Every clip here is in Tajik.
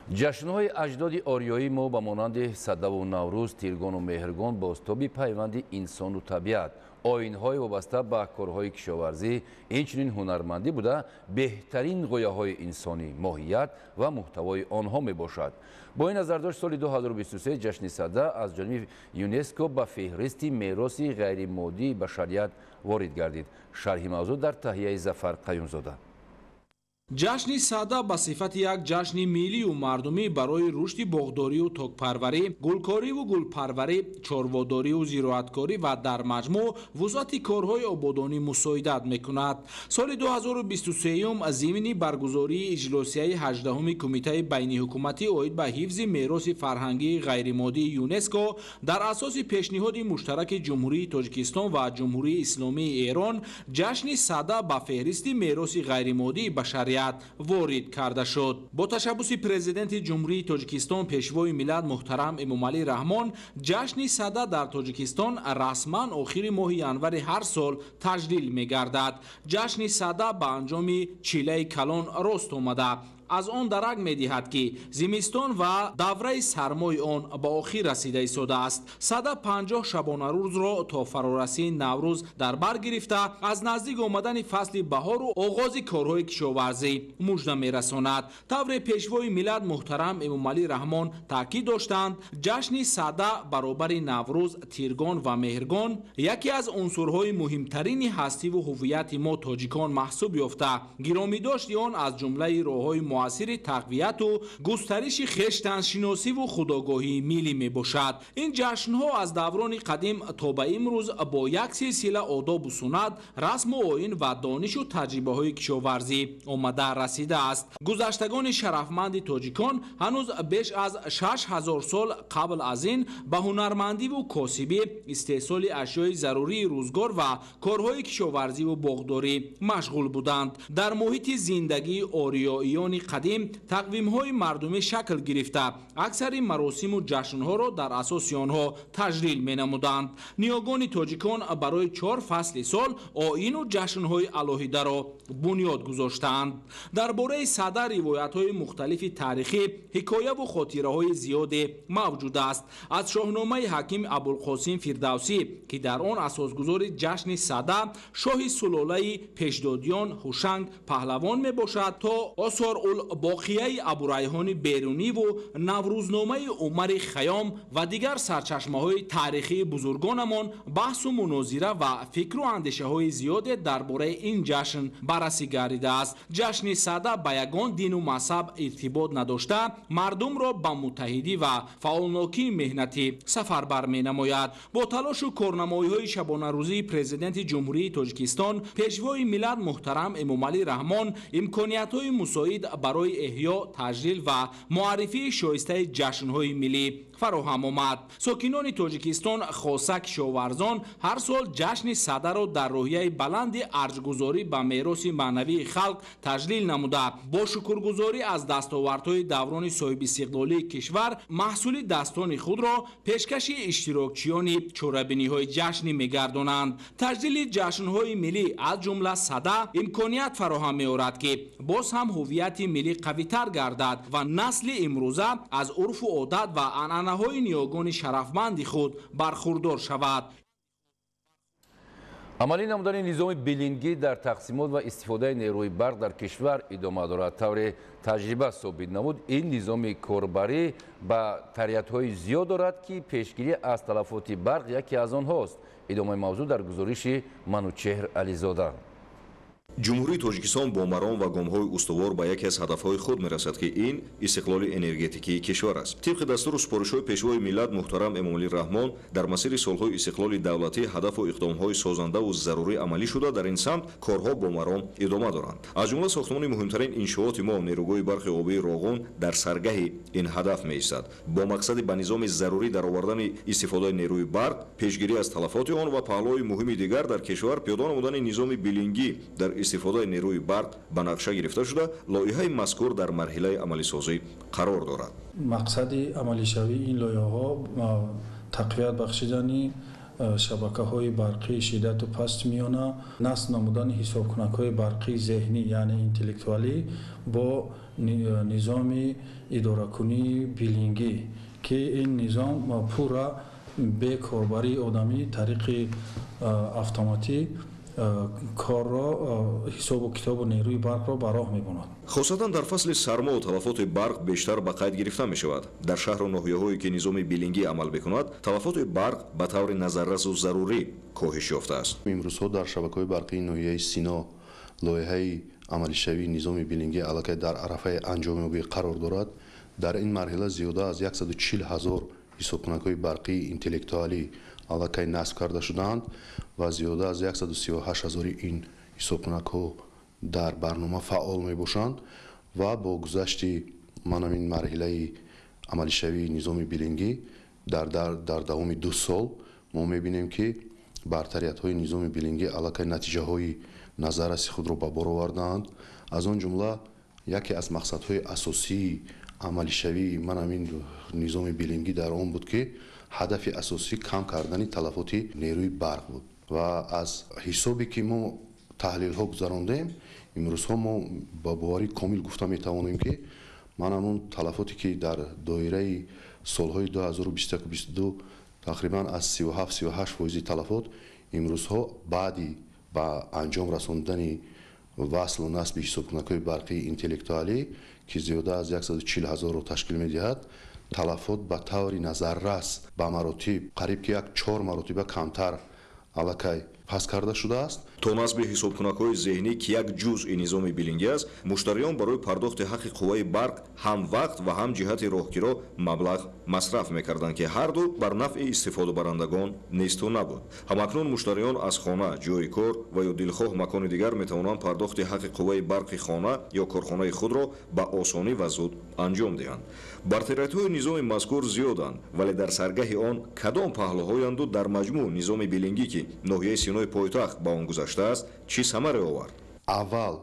Ҷашнҳои аҷдоди ориёии мо ба монанди Садаву Наврӯз, Тиргону Меҳргон бозтоби пайванди инсону табиат, оинҳои вобаста ба корҳои кишоварзӣ, инчунин ҳунармандӣ буда, беҳтарин ғояҳои инсонӣ, моҳият ва муҳтавои онҳо мебошад. Бо ин назардошт, соли 2023 ҷашни Сада аз ҷониби ЮНЕСКО ба феҳристи мероси ғайримоддии башарият ворид гардид. Шарҳи мавзӯъ дар таҳияи Зафар Қаюмзода. Ҷашни Сада ба сифати як ҷашни миллию мардумӣ барои рушди боғдорию токпарварӣ, гулкориву гулпарварӣ, чорводорию зироаткорӣ ва дар маҷмӯъ вусъати корҳои ободонӣ мусоидат мекунад. Соли 2023 зимни баргузории иҷлосияи 18-уми Кумитаи байниҳукуматӣ оид ба ҳифзи мероси фарҳангии ғайримоддии ЮНЕСКО дар асоси пешниҳоди муштараки Ҷумҳурии Тоҷикистон ва Ҷумҳурии Исломии Эрон ҷашни Сада ба феҳристи мероси ғайримоддии башарият ворид карда шуд. Бо ташаббуси Президенти Ҷумҳурии Тоҷикистон, Пешвои миллат муҳтарам Эмомалӣ Раҳмон, ҷашни Сада дар Тоҷикистон расман охири моҳи январи ҳар сол таҷлил мегардад. Ҷашни Сада ба анҷоми чилаи калон рост омада, аз он дарак медиҳад, ки зимистон ва давраи сармои он ба охир расида истодааст. Сада 50 шабонарӯзро то фарорасии Наврӯз дар бар гирифта, аз наздик омадани фасли баҳору оғози корҳои кишоварзӣ мужда мерасонад. Тавре Пешвои миллат муҳтарам Эмомалӣ Раҳмон таъкид доштанд, ҷашни Сада баробари Наврӯз, Тиргон ва Меҳргон яке аз унсурҳои муҳимтарини ҳастиву ҳуввияти мо тоҷикон маҳсуб ёфта, гиромидошти он аз ҷумлаи роҳҳои муассири тақвияту густариши хештаншиносиву худогоҳии миллӣ мебошад. Ин ҷашнҳо аз даврони қадим то ба имрӯз бо як силсила одобу суннат, расму оин ва донишу таҷрибаҳои кишоварзӣ омада расидааст. Гузаштагони шарафманди тоҷикон ҳанӯз беш аз 6000 сол қабл аз ин ба ҳунармандиву косибӣ, истеҳсоли ашёи зарурии рӯзгор ва корҳои кишоварзиву боғдорӣ машғул буданд. Дар муҳити зиндагии ориёиёни қадим тақвимҳои мардумӣ шакл гирифта, аксари маросиму ҷашнҳоро дар асоси онҳо таҷлил менамуданд. Ниёгони тоҷикон барои чор фасли сол оину ҷашнҳои алоҳидаро бунёд гузоштаанд. Дар бораи Сада ривоятҳои мухталифи таърихӣ, ҳикояву хотираҳои зиёде мавҷуд аст. Аз Шоҳномаи ҳаким Абулқосим Фирдавсӣ, ки дар он асосгузори ҷашни Сада шоҳи сулолаи Пешдодиён Ҳушанг Паҳлавон мебошад, то Осор Боқияи Абурайҳони Беруниву Наврӯзномаи Умари Хаём ва дигар сарчашмаҳои таърихии бузургонамон баҳсу мунозира ва фикру андешаҳои зиёде дар бораи ин ҷашн баррасӣ гардидааст. Ҷашни Сада ба ягон дину мазҳаб иртибот надошта, мардумро ба муттаҳидӣ ва фаъолнокии меҳнатӣ сафарбар менамояд. Бо талошу корнамоиҳои шабонарӯзии Президенти Ҷумҳурии Тоҷикистон, Пешвои миллат муҳтарам Эмомалӣ Раҳмон имкониятҳои мусоид барои эҳё, таҷлил ва муаррифии шоистаи ҷашнҳои миллӣ фароҳам омад. Сокинони Тоҷикистон, хоса кишоварзон, ҳар сол ҷашни Садаро дар рӯҳияи баланди арҷгузорӣ ба мероси маънавии халқ таҷлил намуда, бо шукргузорӣ аз дастовардҳои даврони соҳибистиқлолии кишвар маҳсули дастони худро пешкаши иштирокчиёни чорабиниҳои ҷашнӣ мегардонанд. Таҷлили ҷашнҳои миллӣ, аз ҷумла Сада, имконият фароҳам меорад, ки боз ҳам ҳуввияти миллӣ қавитар гардад ва насли имрӯза аз урфу одат ва анъанаҳои ниёгони шарафманди худ бархурдор шавад. Амалӣ намудани низоми билингӣ дар тақсимот ва истифодаи нерӯи барқ дар кишвар идома дорад. Тавре таҷриба собит намуд, ин низоми корбарӣ ба тариятҳои зиёд дорад, ки пешгирӣ аз талафоти барқ яке аз онҳост. Идомаи мавзӯъ дар гузориши Манучеҳр Ализода. Ҷумҳурии Тоҷикистон бо маром ва гомҳои устувор ба яке аз ҳадафҳои худ мерасад, ки ин истиқлоли энергетикии кишвар аст. Тибқи дастуру супоришҳои Пешвои миллат муҳтарам Эмомалӣ Раҳмон, дар масири солҳои истиқлоли давлатӣ ҳадафу иқдомҳои созандаву зарурӣ амалӣ шуда, дар ин самт корҳо бо маром идома доранд. Аз ҷумла сохтмони муҳимтарин иншооти мо, нерӯгоҳи барқи обии Роғун, дар саргаҳи ин ҳадаф меистад. Бо мақсади ба низоми зарурӣ даровардани истифодаи нерӯи барқ, пешгирӣ аз талафоти он ва паҳлӯи муҳими дигар дар кишвар пиёда намудани низоми билингӣ дар истифодаи нерӯи барқ ба нақша гирифта шуда, лоиҳаи мазкур дар марҳилаи амалисозӣ қарор дорад. Мақсади амалишавии ин лоиҳаҳо тақвият бахшидани Шабакаҳои барқии шиддату паст миёна, насб намудани ҳисобкунакҳои барқии зеҳнӣ, яъне интеллектуалӣ бо низоми идоракунии билингӣ, ки ин низом пурра бе корбарии одамӣ тариқи автоматӣ корро, ҳисобу китобу нерӯи барқро ба роҳ мебонад. Хосатан дар фасли сармо талафоти барқ бештар ба қайд гирифта мешавад. Дар шаҳру ноҳияҳое ки низоми билингӣ амал мекунад, талафоти барқ ба таври назаррасу зарурӣ коҳиш ёфтааст. Имрӯзҳо дар шабакаҳои барқии ноҳияи Сино лоиҳаи амалишавии низоми билингӣ аллакай дар арафаи анҷомёбӣ қарор дорад. Дар ин марҳила зиёда аз 140 ҳазор ҳисобкунакҳои барқии интеллектуалӣ аллакай насб карда шудаанд ва зиёда аз 138 ҳазори ин ҳисобкунакҳо дар барнома фаъол мебошанд ва бо гузашти манам ин марҳилаи амалишавии низоми билингӣ дар давоми 2 сол мо мебинем, ки бартариятҳои низоми билингӣ аллакай натиҷаҳои назарраси худро ба бор овардаанд. Аз он ҷумла яке аз мақсадҳои асосии амалишавии манам ин низоми билингӣ дар он буд, ки ҳадафи асосӣ кам кардани талафоти нерӯи барқ буд ва аз ҳисобе ки мо таҳлилҳо гузарондем, имрӯзҳо мо ба боварии комил гуфта метавонем, ки ман ҳамон талафоте ки дар доираи солҳои 2021-22 тақрибан аз 37-38 фоизи талафот, имрӯзҳо баъди ба анҷом расондани васлу насби ҳисобкунакҳои барқии интеллектуалӣ, ки зиёда аз 140 ҳазорро ташкил медиҳад, талафот ба таври назаррас ба маротиб қариб ки як 4 маротиба камтар аллакай пас карда шудааст. То насби ҳисобкунакҳои зеҳнӣ, ки як ҷузъи низоми билингӣ аст, муштариён барои пардохти ҳаққи қувваи барқ ҳам вақт ва ҳам ҷиҳати роҳкиро маблағ масраф мекарданд, ки ҳарду бар нафъи истифодабарандагон несту набуд. Ҳамакнун муштариён аз хона, ҷойи кор ва ё дилхоҳ макони дигар метавонанд пардохти ҳаққи қувваи барқи хона ё корхонаи худро ба осонӣ ва зуд анҷом диҳанд. Бартариятҳои низоми мазкур зиёданд, вале дар саргаҳи он кадом паҳлӯҳоянду дар маҷмӯъ низоми билингӣ, ки ноҳияи Синои пойтахт ба он гузаштааст, чӣ самаре овард? Аввал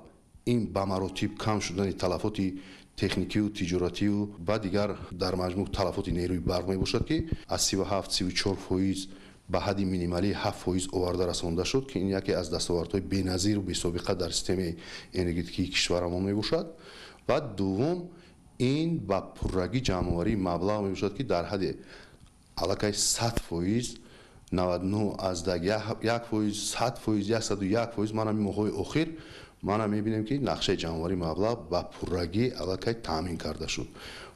ин ба маротиб кам шудани талафоти техникию тиҷоратию ва дигар дар маҷмӯъ талафоти нерӯи барқ мебошад, ки аз 37-34 фоиз ба ҳадди минималии 7 фоиз оварда расонда шуд, ки ин яке аз дастовардҳои беназиру бесобиқа дар системаи энергетикии кишварамон мебошад. Ва дуввум ин ба пуррагӣ ҷамъоварии маблағ мебошад, ки дар ҳадди аллакай 100 фоиз, 99,1 фоиз, 100 фоиз, 101 фоиз. Ман ҳамин моҳҳои охир мана мебинем, ки нақшаи ҷамъоварии маблағ ба пуррагӣ аллакай таъмин карда шуд.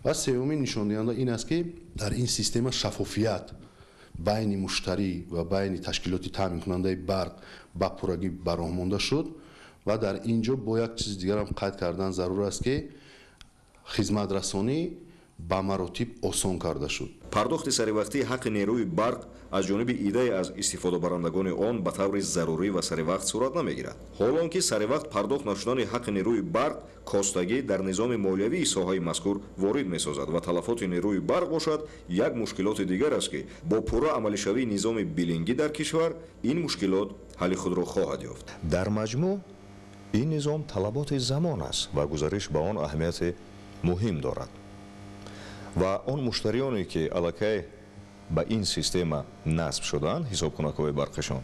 Ва сеюмин нишондиҳанда ин аст, ки дар ин система шаффофият байни муштарӣ ва байни ташкилоти таъминкунандаи барқ ба пуррагӣ ба роҳ монда шуд. Ва дар ин ҷо бо як чизи дигарам қайд кардан зарур аст, ки хизматрасонӣ ба маротиб осон карда шуд. Пардохти саривақтии ҳаққи нерӯи барқ аз ҷониби идае аз истифодабарандагони он ба таври зарурӣ ва саривақт сурат намегирад. Ҳол он ки саривақт пардохт нашудани ҳаққи нерӯи барқ костагӣ дар низоми молиявии соҳаи мазкур ворид месозад ва талафоти нерӯи барқ бошад як мушкилоти дигар аст, ки бо пурра амалишавии низоми билингӣ дар кишвар ин мушкилот ҳалли худро хоҳад ёфт. Дар маҷмӯъ ин низом талаботи замон аст ва гузариш ба он аҳамияти муҳим дорад. Ва он муштариёне ки аллакай ба ин система насб шудаанд ҳисобкунакҳои барқишон,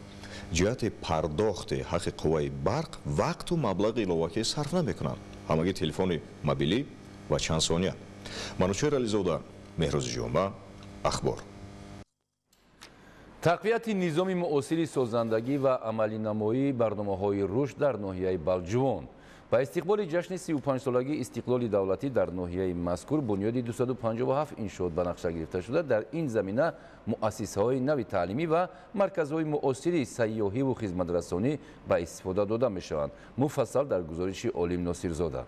ҷиҳати пардохти ҳаққи қувваи барқ вақту маблағи иловакӣ сарф намекунанд. Ҳамагӣ телефони мобилӣ ва чанд сония. Манучеҳр Ализода, Меҳрӯзи Ҷумъа, Ахбор. Тақвияти низоми муосири созандагӣ ва амалинамоии барномаҳои рушд дар ноҳияи Балҷувон. Ба истиқболи ҷашни 35-солагии истиқлоли давлатӣ дар ноҳияи мазкур бунёди 257 иншоот ба нақша гирифта шуда, дар ин замина муассисаҳои нави таълимӣ ва марказҳои муосири сайёҳиву хизматрасонӣ ба истифода дода мешаванд. Муфассал дар гузориши Олим Носирзода.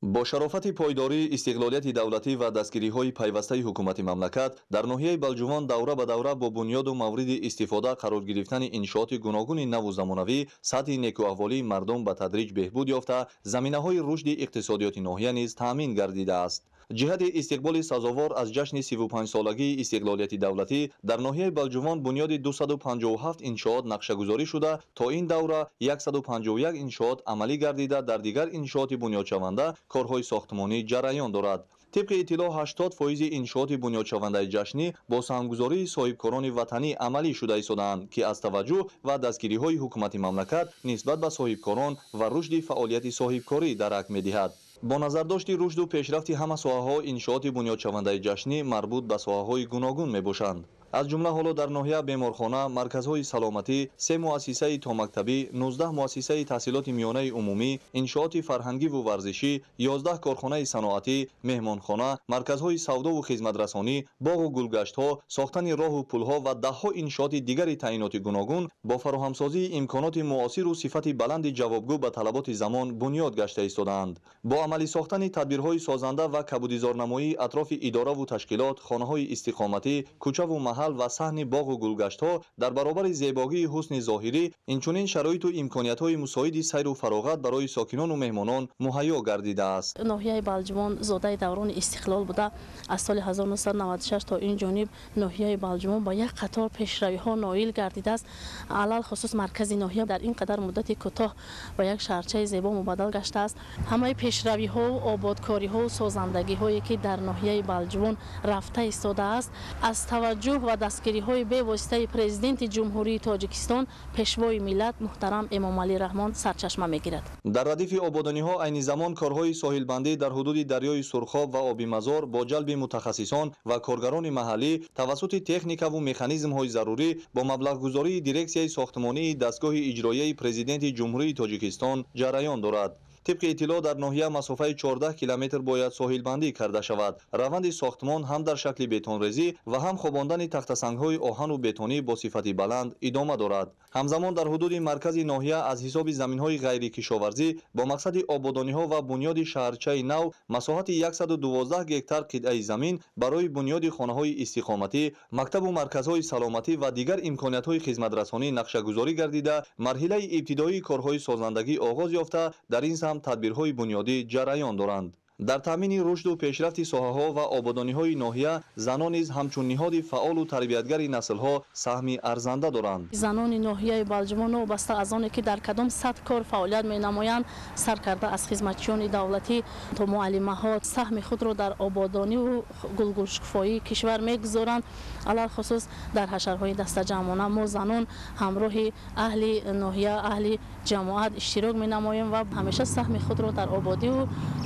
Бо шарофати пойдории истиқлолияти давлатӣ ва дастгириҳои пайвастаи ҳукумати мамлакат дар ноҳияи Балҷувон давра ба давра бо бунёду мавриди истифода қарор гирифтани иншооти гуногуни наву замонавӣ сатҳи некӯаҳволии мардум ба тадриҷ беҳбуд ёфта, заминаҳои рушди иқтисодиёти ноҳия низ таъмин гардидааст. Ҷиҳати истиқболи сазовор аз ҷашни 35-солагии истиқлолияти давлатӣ дар ноҳияи Балҷувон бунёди 257 иншоот нақшагузорӣ шуда, то ин давра 151 иншоот амалӣ гардида, дар дигар иншооти бунёдшаванда корҳои сохтмонӣ ҷараён дорад. Тибқи иттилоъ 80% иншооти бунёдшавандаи ҷашнӣ бо саҳмгузории соҳибкорони ватанӣ амалӣ шуда истодаанд, ки аз таваҷҷӯҳ ва дастгириҳои ҳукумати мамлакат нисбат ба соҳибкорон ва рушди фаъолияти соҳибкорӣ дарак медиҳад. Бо назардошти рушду пешрафти ҳама соҳаҳо, иншооти бунёдшавандаи ҷашнӣ марбут ба соҳаҳои гуногун мебошанд. Аз ҷумла ҳоло дар ноҳия беморхона, марказҳои саломатӣ, 3 муассисаи томактабӣ, 19 муассисаи таҳсилоти миёнаи умумӣ, иншооти фарҳангиву варзишӣ, 11 корхонаи саноатӣ, меҳмонхона, марказҳои савдову хизматрасонӣ, боғу гулгаштҳо, сохтани роҳу пулҳо ва даҳҳо иншооти дигари таъиноти гуногун бо фароҳамсозии имконоти муосиру сифати баланди ҷавобгӯ ба талаботи замон бунёд гашта истодаанд. Бо амалӣ сохтани тадбирҳои созанда ва кабудизорнамоии атрофи идораву ташкилот, хонаҳои истиқоматӣ, кӯчаву маҳал ва саҳни боғу гулгаштҳо дар баробари зебогии ҳусни зоҳирӣ инчунин шароиту имкониятҳои мусоиди сайру фароғат барои сокинону меҳмонон муҳайё гардидааст. Ноҳияи Балҷувон зодаи даврони истиқлол буда, аз соли 1996 то ин ҷониб ноҳияи Балҷувон ба як қатор пешравиҳо ноил гардидааст. Алалхусус маркази ноҳия дар ин қадар муддати кӯтоҳ ба як шаҳрчаи зебо мубаддал гаштааст. Ҳамаи пешравиҳову ободкориҳову созандагиҳое ки дар ноҳияи Балҷувон рафта истодааст, аз таваҷҷӯҳ ва дастгириҳои бевоситаи президенти Ҷумҳурии Тоҷикистон, пешвои миллат муҳтарам Эмомалӣ Раҳмон сарчашма мегирад. Дар радифи ободониҳо айни замон корҳои соҳилбандӣ дар ҳудуди дарёи Сурхоб ва Обимазор бо ҷалби мутахассисон ва коргарони маҳаллӣ тавассути техникаву механизмҳои зарурӣ бо маблағгузории дирексияи сохтмонии дастгоҳи иҷроияи президенти Ҷумҳурии Тоҷикистон ҷараён дорад. Тибқи иттилоъ дар ноҳия масофаи 14 километр бояд соҳилбандӣ карда шавад. Раванди сохтмон ҳам дар шакли бетонрезӣ ва ҳам хобондани тахтасангҳои оҳану бетонӣ бо сифати баланд идома дорад. Ҳамзамон дар ҳудуди маркази ноҳия аз ҳисоби заминҳои ғайрикишоварзӣ бо мақсади ободониҳо ва бунёди шаҳрчаи нав масоҳати 112 гектар қитъаи замин барои бунёди хонаҳои истиқоматӣ, мактабу марказҳои саломатӣ ва дигар имкониятҳои хизматрасонӣ нақшагузорӣ гардида, марҳилаи ибтидоии корҳои созандагӣ оғоз ёфта, дар ин самт тадбирҳои бунёдӣ ҷараён доранд. Дар таъмини рушду пешрафти соҳаҳо ва ободониҳои ноҳия занон низ ҳамчун ниҳоди фаъолу тарбиятгари наслҳо саҳми арзанда доранд. Занони ноҳияи Балҷувон новобаста аз оне ки дар кадом сатҳ кор фаъолият менамоянд, сар карда аз хизматчиёни давлатӣ то муаллимаҳо саҳми худро дар ободониву гулгулшукуфоии кишвар мегузоранд. Алалхусус дар ҳашарҳои дастаҷамъона мо занон ҳамроҳи аҳли ноҳия, аҳли ҷамоат иштирок менамоем ва ҳамеша саҳми худро дар ободиву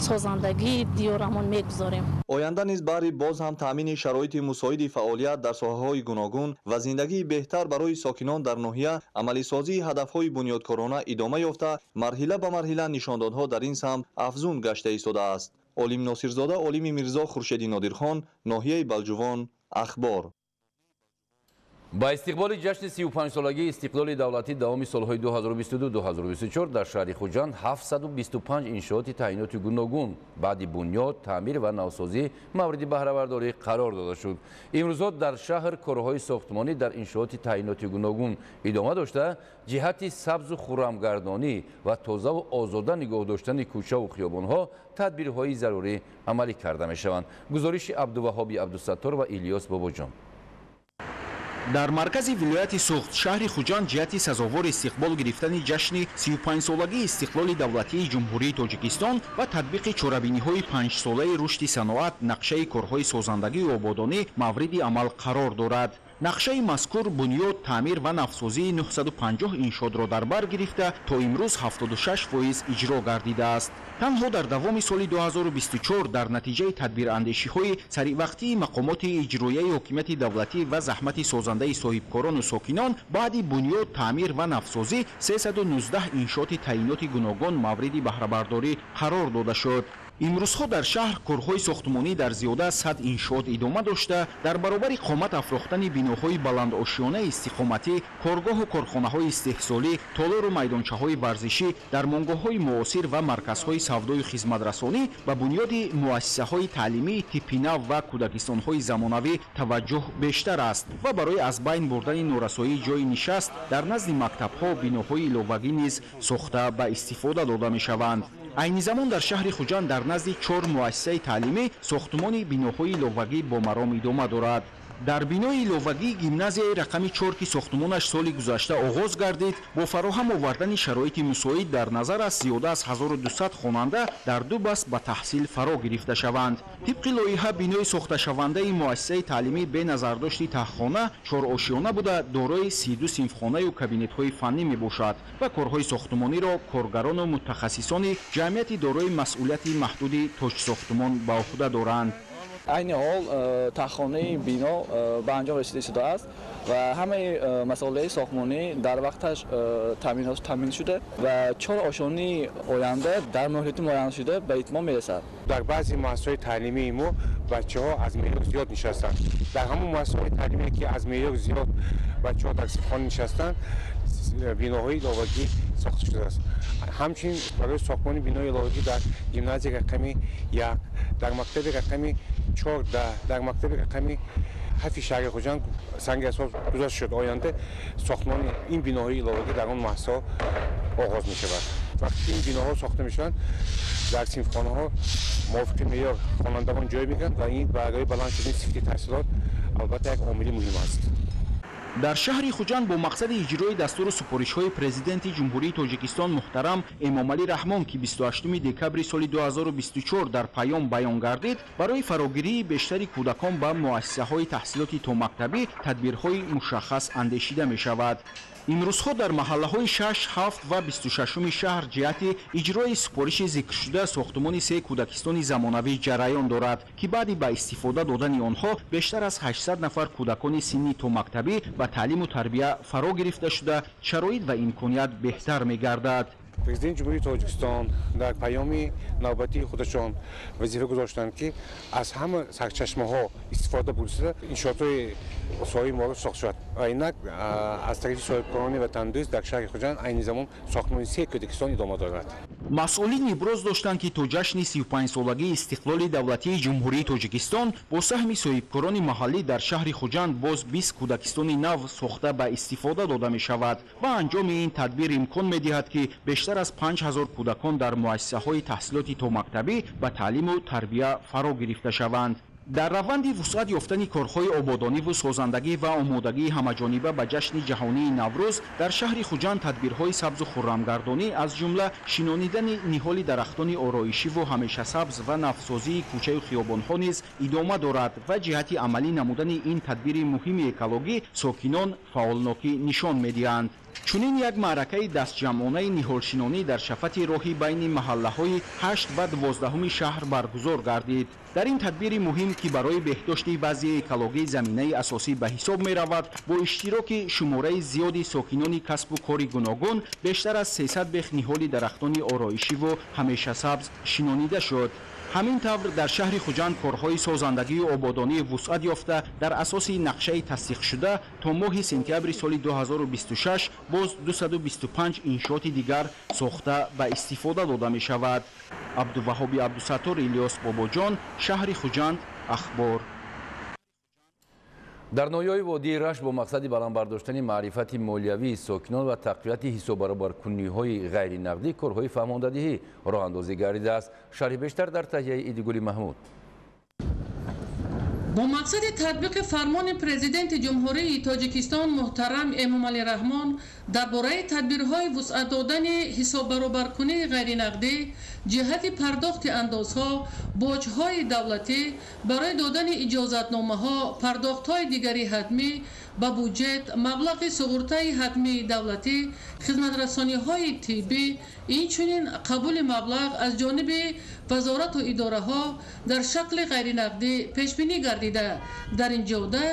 созандагӣ диёрамон мегузорем. Оянда низ баҳри боз ҳам таъмини шароити мусоиди фаъолият дар соҳаҳои гуногун ва зиндагии беҳтар барои сокинон дар ноҳия амалисозии ҳадафҳои бунёдкорона идома ёфта, марҳила ба марҳила нишондодҳо дар ин самт афзун гашта истодааст. Олим Носирзода, Олими Мирзо, Хуршеди Нодирхон, ноҳияи Балҷувон, Ахбор. Ба истиқболи ҷашни 35-солагии истиқлоли давлатӣ давоми солҳои 2022-2024 дар шаҳри Хуҷанд 725 иншооти таъиноти гуногун баъди бунёд, таъмир ва навсозӣ мавриди баҳрабардорӣ қарор дода шуд. Имрӯзҳо дар шаҳр корҳои сохтмонӣ дар иншооти таъиноти гуногун идома дошта, ҷиҳати сабзу хуррамгардонӣ ва тозаву озода нигоҳ доштани кӯчаву хиёбонҳо тадбирҳои зарурӣ амалӣ карда мешаванд. Гузориши Абдуваҳоби Абдусаттор ва Илёс Бобоҷон. Дар маркази вилояти Суғд шаҳри Хуҷанд ҷиҳати сазовор истиқбол гирифтани ҷашни 35-солагии истиқлоли давлатии Ҷумҳурии Тоҷикистон ва татбиқи чорабиниҳои 5-солаи рушди саноат нақшаи корҳои созандагию ободонӣ мавриди амал қарор дорад. Нақшаи мазкур бунёд, таъмир ва навсозии 950 иншоотро дар бар гирифта, то имрӯз 76% иҷро гардидааст. Танҳо дар давоми соли 2024 дар натиҷаи тадбирандешиҳои саривақтии мақомоти иҷроияи ҳокимияти давлатӣ ва заҳмати созандаи соҳибкорону сокинон баъди бунёд, таъмир ва навсозӣ 319 иншооти таъиноти гуногун мавриди баҳрабардорӣ қарор дода шуд. Имрӯзҳо дар шаҳр корҳои сохтмонӣ дар зиёда аз 100 иншоот идома дошта, дар баробари қомат афрохтани биноҳои баландошёнаи истиқоматӣ, коргоҳу корхонаҳои истеҳсолӣ, толору майдончаҳои варзишӣ, дармонгоҳҳои муосир ва марказҳои савдою хизматрасонӣ ба бунёди муассисаҳои таълимии типи нав ва кӯдакистонҳои замонавӣ таваҷҷӯҳ бештар аст ва барои аз байн бурдани норасоии ҷойи нишаст дар назди мактабҳо биноҳои иловагӣ низ сохта ба истифода дода мешаванд. Айни замон дар шаҳри Хуҷанд дар назди 4 муассисаи таълимӣ сохтмони биноҳои иловагӣ бо маром идома дорад. Дар бинои иловагии гимназияи рақами 4, ки сохтмонаш соли гузашта оғоз гардид, бо фароҳам овардани шароити мусоид дар назар аст зиёда аз 1200 хонанда дар ду баст ба таҳсил фаро гирифта шаванд. Тибқи лоиҳа, бинои сохташавандаи муассисаи таълимӣ бе назардошти таҳхона чорошиёна буда, дорои 32 синфхонаю кабинетҳои фаннӣ мебошад ва корҳои сохтмониро коргарону мутахассисони ҷамъияти дорои масъулияти маҳдуди Тоҷсохтмон ба уҳда доранд. Айни ҳол таҳхонаи бино ба анҷом расида истодааст ва ҳамаи масолеҳи сохтмонӣ дар вақташ таъмин шуда ва чор ошёнаи оянда дар муҳлати муайяншуда ба итмом мерасад. Дар баъзе муассисаҳои таълимии мо бачаҳо аз меъёр зиёд нишастанд. Дар ҳамон муассисаҳои таълимие, ки аз меъёр зиёд бачаҳо дар синфхона нишастанд, биноҳои иловагӣ сохта шудааст. Ҳамчунин барои сохтмони бинои иловагӣ дар гимназияи рақами 1, дар мактаби рақами 14, дар мактаби рақами 7 шаҳри Хуҷанд санги асос гузошта шуд. Оянда сохтмони ин биноҳои иловагӣ дар он муассисаҳо оғоз мешавад. Вақте ки ин биноҳо сохта мешаванд, дар синфхонаҳо мувофиқи меъёр хонандагон ҷой мегиранд ва ин барои баланд шудани сифати таҳсилот албатта як омили муҳим аст. Дар шаҳри Хуҷанд бо мақсади иҷрои дастуру супоришҳои Президенти Ҷумҳурии Тоҷикистон муҳтарам Эмомалӣ Раҳмон, ки 28 декабри соли 2024 дар паём баён гардид, барои фарогирии бештари кӯдакон ба муассисаҳои таҳсилоти томактабӣ тадбирҳои мушаххас андешида мешавад. Имрӯзҳо дар маҳаллаҳои 6, 7 ва 26 шаҳр ҷиҳати иҷрои супориши зикршуда сохтмони се кӯдакистони замонавӣ ҷараён дорад, ки баъди ба истифода додани онҳо бештар аз 800 нафар кӯдакони синни томактабӣ ба таълиму тарбия фаро гирифта шуда, шароит ва имконият беҳтар мегардад. Президенти Ҷумҳурии Тоҷикистон дар паёми навбатии худашон вазифа гузоштанд, ки аз ҳама сарчашмаҳо истифода бурда иншоотҳои соҳаи маориф сохта шавад. Ва инак аз тарафи соҳибкорони ватандӯст дар шаҳри Хуҷанд айни замон сохтмони се кӯдакистон идома дорад. Масъулин иброз доштанд, ки то ҷашни 35-солагии истиқлоли давлатии Ҷумҳурии Тоҷикистон бо саҳми соҳибкорони маҳаллӣ дар шаҳри Хуҷанд боз 20 кӯдакистони нав сохта ба истифода дода мешавад ва анҷоми ин тадбир имкон медиҳад, ки бештар аз 5000 кӯдакон дар муассисаҳои таҳсилоти томактабӣ ба таълиму тарбия фаро гирифта шаванд. Дар раванди вусъат ёфтани корҳои ободониву созандагӣ ва омодагии ҳамаҷониба ба ҷашни ҷаҳонии Наврӯз дар шаҳри Хуҷанд тадбирҳои сабзу хуррамгардонӣ, аз ҷумла шинонидани ниҳоли дарахтони ороишиву ҳамешасабз ва навсозии кӯчаю хиёбонҳо низ идома дорад ва ҷиҳати амалӣ намудани ин тадбири муҳими экологӣ сокинон фаъолнокӣ нишон медиҳанд. Чунин як маъракаи дастҷамъонаи ниҳолшинонӣ дар шафати роҳи байни маҳаллаҳои 8 ва 12 шаҳр баргузор гардид. Дар ин тадбири муҳим, ки барои беҳдошти вазъи экологӣ заминаи асосӣ ба ҳисоб меравад, бо иштироки шумораи зиёди сокинони касбу кори гуногун бештар аз 300 бех ниҳоли дарахтони ороишиву ҳамешасабз шинонида шуд. Ҳамин тавр дар шаҳри Хуҷанд корҳои созандагию ободонӣ вусъат ёфта, дар асоси нақшаи тасдиқшуда то моҳи сентябри соли 2026 боз 225 иншооти дигар сохта ба истифода дода мешавад. Абдуваҳоби Абдусаттор, Илёс Бобоҷон, шаҳри Хуҷанд, Ахбор. Дар ноҳияи водии Рашт бо мақсади баланд бардоштани маърифати молиявии сокинон ва тақвияти ҳисоббаробаркуниҳои ғайринақдӣ корҳои фаҳмондадиҳӣ роҳандозӣ гардидааст. Шарҳи бештар дар таҳияи Идигули Маҳмуд. Бо мақсади татбиқи фармони Президенти Ҷумҳурии Тоҷикистон муҳтарам Эмомалӣ Раҳмон дар бораи тадбирҳои вусъат додани ҳисоббаробаркунии ғайринақдӣ ҷиҳати пардохти андозҳо, боҷҳои давлатӣ, барои додани иҷозатномаҳо, пардохтҳои дигари ҳатмӣ ба буҷет, маблағи суғуртаи ҳатмии давлатӣ, хизматрасониҳои тиббӣ, инчунин қабули маблағ аз ҷониби вазорату идораҳо дар шакли ғайринақдӣ пешбинӣ гардида, дар ин ҷода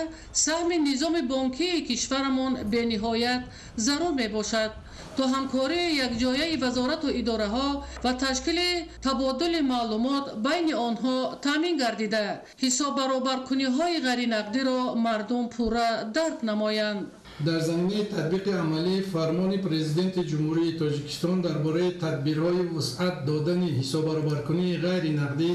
саҳми низоми бонкии кишварамон бениҳоят зарур мебошад, то ҳамкории якҷояи вазорату идораҳо ва ташкили табодули маълумот байни онҳо таъмин гардида, ҳисоббаробаркуниҳои ғайринақдиро мардум пурра дарк намоянд. Дар заминаи татбиқи амалии фармони Президенти Ҷумҳурии Тоҷикистон дар бораи тадбирҳои вусъат додани ҳисоббаробаркунии ғайринақдӣ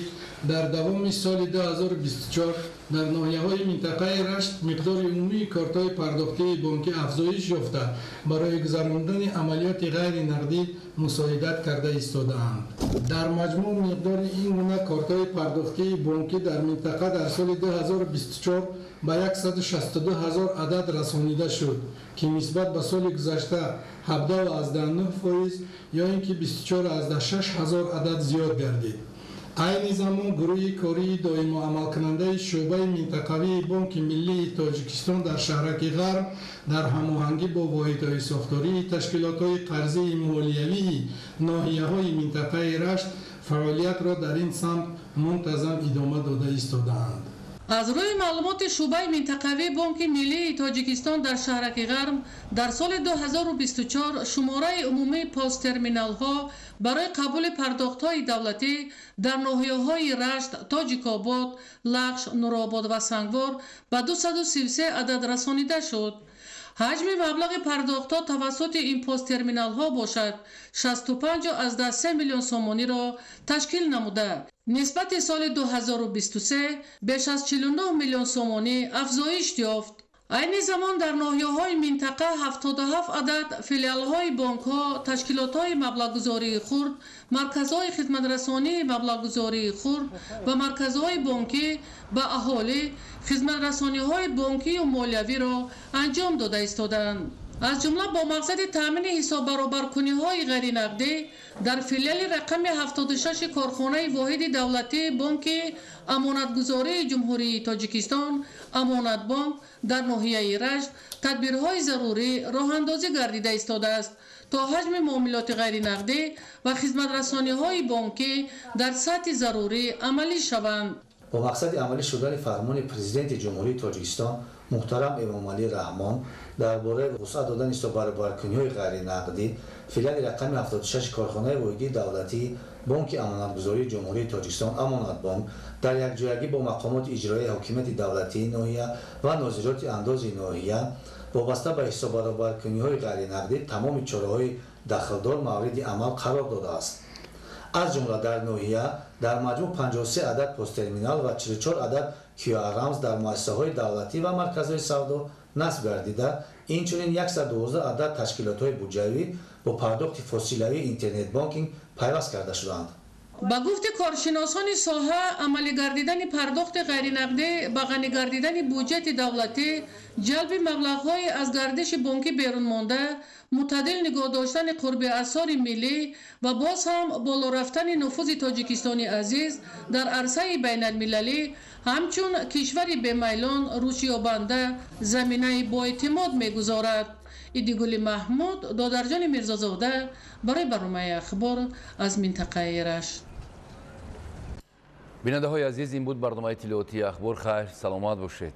дар давоми соли 2024 дар ноҳияҳои минтақаи Рашт миқдори умумии кортҳои пардохтии бонкӣ афзоиш ёфта, барои гузарондани амалиёти ғайринақдӣ мусоидат карда истодаанд. Дар маҷмӯъ миқдори ин гуна кортҳои пардохтии бонкӣ дар минтақа дар соли 2024 ба 162 ҳазор адад расонида шуд, ки нисбат ба соли гузашта 17,9% ё ин ки 24,6 ҳазор адад зиёд гардид. Айни замон гурӯҳи кории доимоамалкунандаи шӯъбаи минтақавии Бонки Миллии Тоҷикистон дар шаҳраки Ғарб дар ҳамоҳангӣ бо воҳидҳои сохтории ташкилотҳои қарзии молиявии ноҳияҳои минтақаи Рашт фаъолиятро дар ин самт мунтазам идома дода истодаанд. Аз рӯи маълумоти шӯъбаи минтақавии Бонки Миллии Тоҷикистон дар шаҳраки Ғарб дар соли 2024 шумораи умумии посттерминалҳо барои қабули пардохтҳои давлатӣ дар ноҳияҳои Рашт, Тоҷикобод, Лахш, Нуробод ва Сангвор ба 233 адад расонида шуд. Ҳаҷми маблағи пардохтҳо тавассути ин посттерминалҳо бошад 65,3 миллион сомониро ташкил намуда, нисбати соли 2023 беш аз 49 миллион сомонӣ афзоиш ёфт. Айни замон дар ноҳияҳои минтақа 77 адад филиалҳои бонкҳо, ташкилотҳои маблағгузории хурд, марказҳои хизматрасонии маблағгузории хурд ва марказҳои бонкӣ ба аҳолӣ хизматрасониҳои бонкию молиявиро анҷом дода истодаанд. Аз ҷумла бо мақсади таъмини ҳисоббаробаркуниҳои ғайринақдӣ дар филиали рақами 76 корхонаи воҳиди давлатии Бонки Амонатгузории Ҷумҳурии Тоҷикистон Амонатбонк дар ноҳияи Рашт тадбирҳои зарурӣ роҳандозӣ гардида истодааст, то ҳаҷми муомилоти ғайринақдӣ ва хизматрасониҳои бонкӣ дар сатҳи зарурӣ амалӣ шаванд. Бо мақсади амалӣ шудани фармони Президенти Ҷумҳурии Тоҷикистон муҳтарам Эмомалӣ Раҳмон дар бораи вусъат додани ҳисоббаробаркуниҳои ғайринақдӣ филиали рақами 76 корхонаи воҳидии давлатии Бонки Амонатгузории Ҷумҳурии Тоҷикистон Амонатбонк дар якҷоягӣ бо мақомоти иҷроияи ҳокимияти давлатии ноҳия ва нозироти андози ноҳия вобаста ба ҳисоббаробаркуниҳои ғайринақдӣ тамоми чораҳои дахлдор мавриди амал қарор додааст. Аз ҷумла дар ноҳия дар маҷмӯъ 53 адад посттерминал ва 44 адад QR-рамз дар муассисаҳои давлатӣ ва марказҳои савдо насб гардида, инчунин 112 адад ташкилотҳои буҷавӣ бо пардохти фосилавии интернет-бонкинг пайваст карда шудаанд. Ба гуфти коршиносони соҳа, амалӣ гардидани пардохти ғайринақдӣ ба ғанӣ гардидани буҷети давлатӣ, ҷалби маблағҳои аз гардиши бонкӣ берун монда, мӯътадил нигоҳ доштани қурби асъори миллӣ ва боз ҳам боло рафтани нуфузи Тоҷикистони азиз дар арсаи байналмилалӣ ҳамчун кишвари бемайлон рушдёбанда заминаи боэътимод мегузорад. Идигули Маҳмуд, Додарҷони Мирзозода барои барномаи Ахбор аз минтақаи Рашт. Бинандаҳои азиз, ин буд барномаи иттилоотии Ахбор. Хайр, саломат бошед.